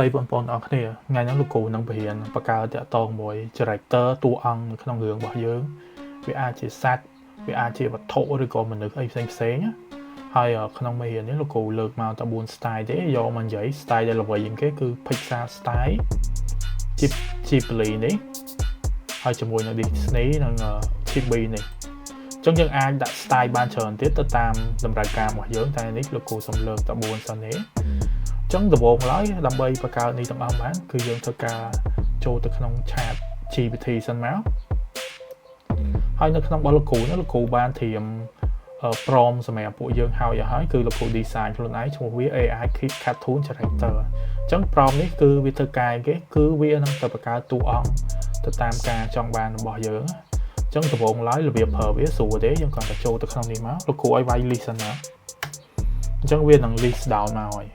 សួស្តីបងប្អូនទាំងអស់គ្នាថ្ងៃនេះលោកគ្រូនឹងបរៀនបង្កើតតាក់ទងមួយ character តួអង្គនៅក្នុងរឿងរបស់យើងវាអាចជាសត្វវាអាចជាវត្ថុឬក៏មនុស្សអីផ្សេងផ្សេងណាហើយក្នុងមេរៀននេះលោកគ្រូលើកមកតែ4 style ទេយកមកនិយាយ style ដែលល្បីជាងគេគឺ Pixar style Ghibli នេះហើយជាមួយនឹង Disney និង Chibi នេះអញ្ចឹងយើងអាចដាក់ style បានច្រើនទៀតទៅតាមតម្រូវការរបស់យើងតែនេះលោកគ្រូសុំលើកតែ4សិនទេចឹងដំបូងឡើយដើម្បីបង្កើតនេះទាំងអស់បានគឺយើងធ្វើការចូលទៅក្នុង chat GPT សិនមកហើយនៅក្នុងរបស់លោកគ្រូនោះលោកគ្រូបានត្រៀម prompt សម្រាប់ពួកយើងហើយឲ្យហើយគឺលោកគ្រូ design ខ្លួនឯងឈ្មោះវា AI Kid Cartoon Character អញ្ចឹង prompt នេះគឺវាធ្វើការគេគឺវានឹងទៅបង្កើតតួអង្គទៅតាមការចង់បានរបស់យើងអញ្ចឹងដំបូងឡើយរបៀបប្រើវាស្រួលទេយើងគ្រាន់តែចូលទៅក្នុងនេះមកលោកគ្រូឲ្យវាយ list សិនណាអញ្ចឹងវានឹង list down មកហើយ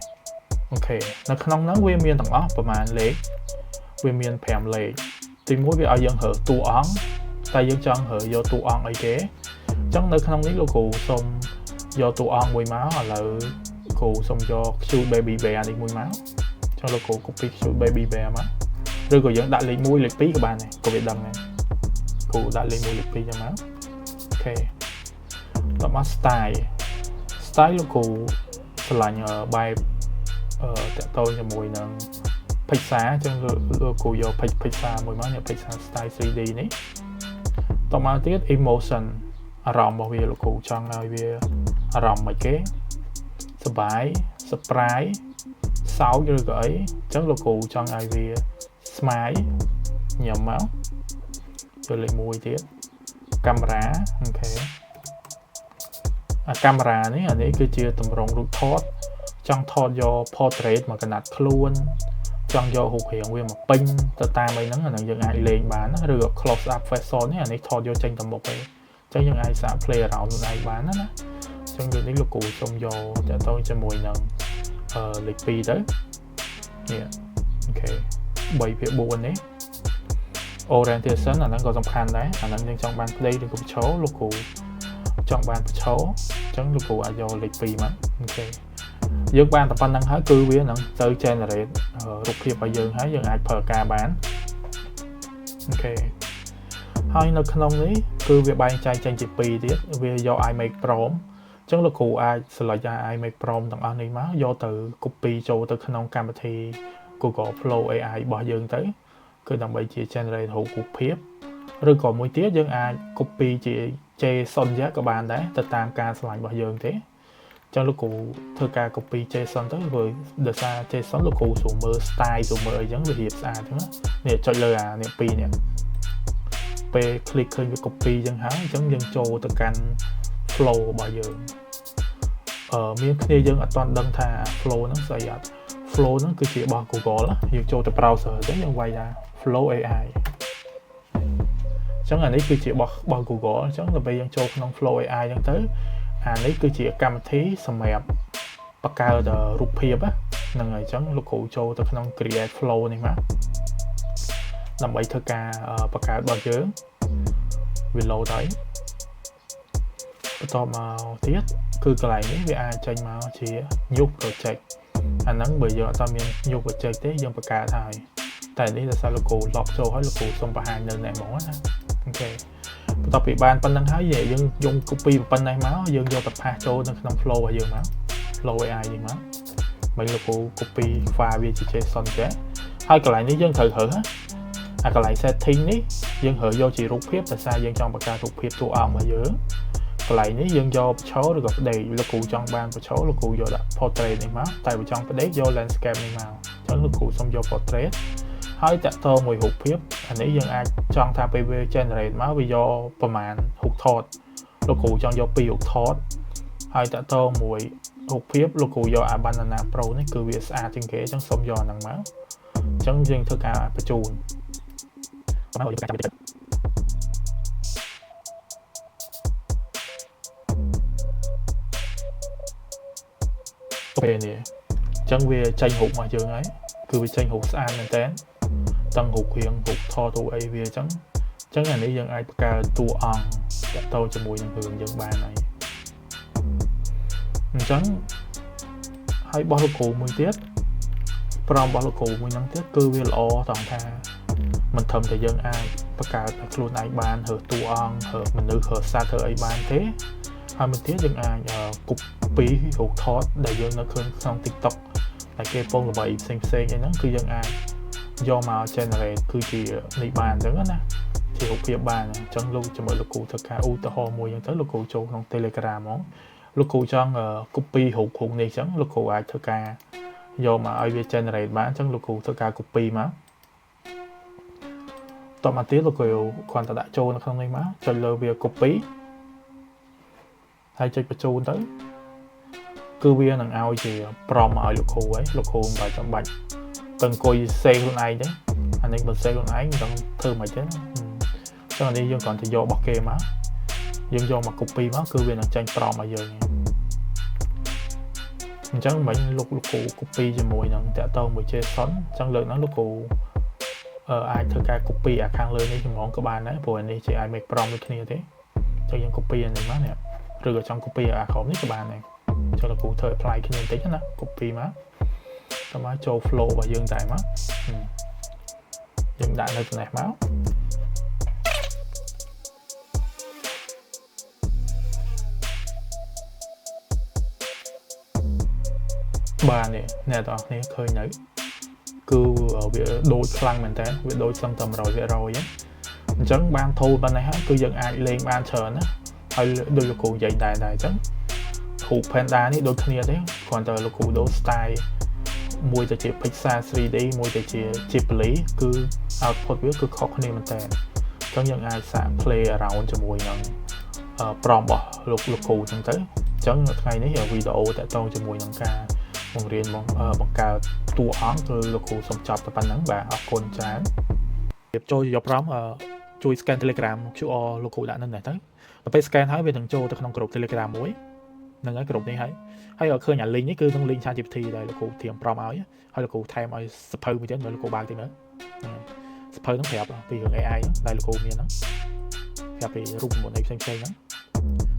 OK នៅក្នុងហ្នឹងវាមានទាំងអស់ប្រហែលលេខវាមាន5លេខទី1វាឲ្យយើងរើសតួអង្គតែយើងចង់រើសយកតួអង្គអីគេអញ្ចឹងនៅក្នុងនេះលោកគ្រូសុំយកតួអង្គមួយមកឥឡូវគ្រូសុំយក cute baby bear នេះមួយមកអញ្ចឹងលោកគ្រូ copy cute baby bear មកឬក៏យើងដាក់លេខ1លេខ2ក៏បានដែរក៏វាដឹងដែរគ្រូដាក់លេខ1លេខ2ចឹងមក OK តមក style style លោកគ្រូស្រឡាញ់បែបអឺតាក់ទងជាមួយនឹង Pixar អញ្ចឹងលោកគ្រូយក Pixar មួយមកនេះ Pixar style 3D នេះតមកទៀត emotion អារម្មណ៍របស់វាលោកគ្រូចង់ឲ្យវាអារម្មណ៍មិនគេសប្បាយ surprise សោចឬក៏អីអញ្ចឹងលោកគ្រូចង់ឲ្យវា smile ញ៉ាំមកចូលលេខ1ទៀតកាមេរ៉ា OK អាកាមេរ៉ានេះអានេះគឺជាទម្រង់រូបថតចង់ថតយក portrait មកកណាត់ខ្លួនចង់យករូបរាងវាមកពេញទៅតាមអីហ្នឹងអាហ្នឹងយើងអាចលេងបានណាឬក៏ close up face នេះអានេះថតយកចេញទៅមុខឯងអញ្ចឹងយើងអាចសាក play around ខ្លួនឯងបានណាណាអញ្ចឹងលើនេះលោកគ្រូសុំយកតទៅជាមួយនឹងអឺលេខ2ទៅនេះ OK 3ភាគ4នេះ orientation អាហ្នឹងក៏សំខាន់ដែរអាហ្នឹងយើងចង់បានប្តីឬក៏ប្រឈរលោកគ្រូចង់បានប្រឈរអញ្ចឹងលោកគ្រូអាចយកលេខ2មក OK យើងបានតែប៉ុណ្្នឹងហើយគឺវានឹងទៅ generate រូបភាពឲ្យយើងហើយយើងអាចប្រើការបាន OK ហើយនៅក្នុងនេះគឺវាបែងចែកចេញជាពីរទៀតវាយក image prompt អញ្ចឹងលោកគ្រូអាច select image prompt ទាំងអស់នេះមកយកទៅ copy ចូលទៅក្នុងកម្មវិធី Google Flow AI របស់យើងទៅគឺដើម្បីជា generate រូបភាពឬក៏មួយទៀតយើងអាច copy ជា JSON យ៉ាក៏បានដែរទៅតាមការឆ្លាញ់របស់យើងទេចឹងលោកគ្រូធ្វើការ copy JSON ទៅព្រោះដោយសារ JSON លោកគ្រូស្រួលមើល style ស្រួលមើលអីចឹងវារៀបស្អាតចឹងនេះចុចលើអានេះពីរនេះពេល click ឃើញវា copy ចឹងហើយអញ្ចឹងយើងចូលទៅកាន់ flow របស់យើងអឺមានគ្នាយើងអត់ទាន់ដឹងថា flow ហ្នឹងស្អីអត់ flow ហ្នឹងគឺជារបស់ Google យើងចូលទៅ browser ទៅយើងវាយថា flow AI អញ្ចឹងអានេះគឺជារបស់ Google អញ្ចឹងដល់ពេលយើងចូលក្នុង flow AI អញ្ចឹងទៅអានេះគឺជាកម្មវិធីសម្រាប់បង្កើតរូបភាពហ្នឹងហើយអញ្ចឹងលោកគ្រូចូលទៅក្នុង create flow នេះមកដើម្បីធ្វើការបង្កើតរបស់យើងវា load ហើយបន្តមកទៀតគឺកន្លែងនេះវាអាចចេញមកជា new project អាហ្នឹងបើយើងអត់មាន new project ទេយើងបង្កើតហើយតែនេះដោយសារលោកគ្រូ log ចូលហើយលោកគ្រូសុំបង្ហាញនៅនេះហ្មងណា OK បន្ទាប់ពីបានប៉ុណ្្នឹងហើយយើងយក copy ប៉ុណ្ណេះមកយើងយកទៅpaste ចូលនៅក្នុង flow របស់យើងមក flow AI នេះមកមិនលោកគ្រូ copy file វាជា JSON ចេះហើយកន្លែងនេះយើងត្រូវរើសអាកន្លែង setting នេះយើងរើសយកជារូបភាពដោយសារយើងចង់បង្កើតរូបភាពតួអង្គរបស់យើងកន្លែងនេះយើងយកបញ្ឈរឬក៏ផ្ដេកលោកគ្រូចង់បានបញ្ឈរលោកគ្រូយកដាក់ portrait នេះមកតែបើចង់ផ្ដេកយក landscape នេះមកអញ្ចឹងលោកគ្រូសុំយក portrait ហើយតាក់ទងមួយរូបភាពអានេះយើងអាចចង់ថាពេលវា generate មកវាយកប្រមាណរូបថតលោកគ្រូចង់យក2រូបថតហើយតាក់ទងមួយរូបភាពលោកគ្រូយកអា Banana Pro នេះគឺវាស្អាតជាងគេអញ្ចឹងសុំយកអាហ្នឹងមកអញ្ចឹងយើងធ្វើការបញ្ជូនមកយើងការចាំពេលនេះអញ្ចឹងវាចេញរូបមកយើងហើយគឺវាចេញរូបស្អាតមែនតើទាំងរូបរាងរូបថតរូបអីវាអញ្ចឹងអញ្ចឹងអានេះយើងអាចបង្កើតតួអង្គតាក់ទងជាមួយនឹងរឿងយើងបានហើយអញ្ចឹងហើយបោះលោកគ្រូមួយទៀត prompt របស់លោកគ្រូមួយហ្នឹងទៀតគឺវាល្អត្រង់ថាមិនត្រឹមតែយើងអាចបង្កើតឲ្យខ្លួនឯងបានរើសតួអង្គរើសមនុស្សរើសសត្វរើអីបានទេហើយមួយទៀតយើងអាច copy រូបថតដែលយើងនៅឃើញក្នុង TikTok ដែលគេពងល្បីផ្សេងផ្សេងអីហ្នឹងគឺយើងអាចយកមក generate គឺជានេះបានអញ្ចឹងណាជារូបភាពបានអញ្ចឹងលោកជាមួយលោកគ្រូធ្វើការឧទាហរណ៍មួយអញ្ចឹងទៅលោកគ្រូចូលក្នុង Telegram ហ្មងលោកគ្រូចង់ copy រូបគ្រូនេះអញ្ចឹងលោកគ្រូអាចធ្វើការយកមកឲ្យវា generate បានអញ្ចឹងលោកគ្រូធ្វើការ copy មកតមកទៀតលោកគ្រូគ្រាន់តែដាក់ចូលនៅក្នុងនេះមកចុចលើវា copy ហើយចុចបញ្ជូនទៅគឺវានឹងឲ្យជា prompt មកឲ្យលោកគ្រូហើយលោកគ្រូមិនបាច់ចាំបាច់ទៅអង្គុយសេខ្លួនឯងទេអានេះបើសេខ្លួនឯងមិនដឹងធ្វើមិនទេណាអញ្ចឹងអានេះយើងគ្រាន់តែយករបស់គេមកយើងយកមក copy មកគឺវានឹងចេញ prompt ឲ្យយើងអញ្ចឹងមិញលោកលោកគ្រូ copy ជាមួយនឹងតាក់ទងមួយ JSON អញ្ចឹងលើកហ្នឹងលោកគ្រូអាចធ្វើការ copy អាខាងលើនេះហ្មងក៏បានដែរព្រោះអានេះជា image prompt ដូចគ្នាទេអញ្ចឹងយើង copy អានេះមកនេះឬក៏ចង់ copy អាក្រោមនេះក៏បានដែរចុះលោកគ្រូធ្វើ apply គ្នាបន្តិចណា copy មកតមកចូល flow របស់យើងតែមកយើងដាក់នៅចំណេះមកបាទនេះអ្នកទាំងអស់គ្នាឃើញនៅគឺវាដូចខ្លាំងមែនតើវាដូចសឹងតែ100%ហ្នឹងអញ្ចឹងបាន tool ប៉ុណ្ណេះហើយគឺយើងអាចលេងបានច្រើនណាហើយដូចលោកគ្រូនិយាយដែរដែរអញ្ចឹងរូប Panda នេះដូចគ្នាទេគ្រាន់តែលោកគ្រូដូរ style មួយទៅជា Pixar 3D មួយទៅជា Ghibli គឺ output វាគឺខុសគ្នាមែនតើអញ្ចឹងយើងអាចសាក play around ជាមួយនឹង prompt របស់លោកលោកគ្រូអញ្ចឹងទៅអញ្ចឹងថ្ងៃនេះវីដេអូតាក់ទងជាមួយនឹងការបង្រៀនបង្កើតតួអង្គគឺលោកគ្រូសូមចប់តែប៉ុណ្្នឹងបាទអរគុណច្រើនរៀបចូលយក prompt ជួយ scan Telegram QR លោកគ្រូដាក់នៅនេះទៅដល់ពេល scan ហើយវានឹងចូលទៅក្នុងក្រុម Telegram មួយហ្នឹងហើយក្រុមនេះហើយហើយឃើញអា link នេះគឺក្នុង link ChatGPT ដែលលោកគ្រូត្រៀម prompt ឲ្យហើយលោកគ្រូថែមឲ្យសភៅមួយទៀតមើលលោកគ្រូបើកតិចមើលសភៅហ្នឹងប្រាប់ពីរឿង AI ហ្នឹងដែលលោកគ្រូមានហ្នឹងប្រាប់ពីរូបមន្តអីផ្សេងផ្សេងហ្នឹង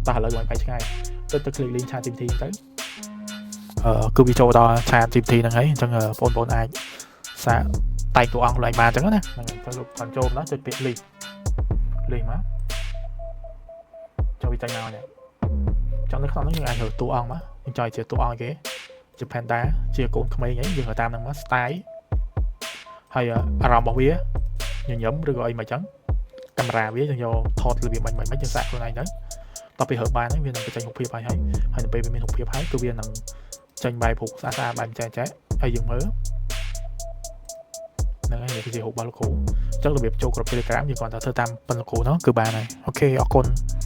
តោះឥឡូវឲ្យបែកឆ្ងាយទៅទៅ click link ChatGPT ទៅអឺគឺវាចូលដល់ ChatGPT ហ្នឹងហើយអញ្ចឹងបងប្អូនអាចសាកតែងតួអង្គខ្លួនឯងបានអញ្ចឹងណាហ្នឹងហើយលោកគាត់ចូលមកចុចពាក្យ link link មកចូលវាចាញ់មកនេះចង់នៅក្នុងហ្នឹងយើងអាចរើសតួអង្គមកយើងចង់ជាតួអង្គគេជា panda ជាកូនក្មេងអីយើងក៏តាមហ្នឹងមក style ហើយអារម្មណ៍របស់វាញញឹមឬក៏អីមកចឹងកាមេរ៉ាវាយើងយកថតរបៀបមិនមិនយើងសាកខ្លួនឯងទៅដល់ពេលរើបានហើយវានឹងបញ្ចេញរូបភាពហើយហើយហើយដល់ពេលវាមានរូបភាពហើយគឺវានឹងចេញបែបរូបស្អាតស្អាតបែបចែចែហើយយើងមើលហ្នឹងហើយនេះគឺជារូបរបស់លោកគ្រូអញ្ចឹងរបៀបចូលក្រុម Telegram យើងគ្រាន់តែធ្វើតាមប៉ុនលោកគ្រូហ្នឹងគឺបានហើយ OK អរគុណ។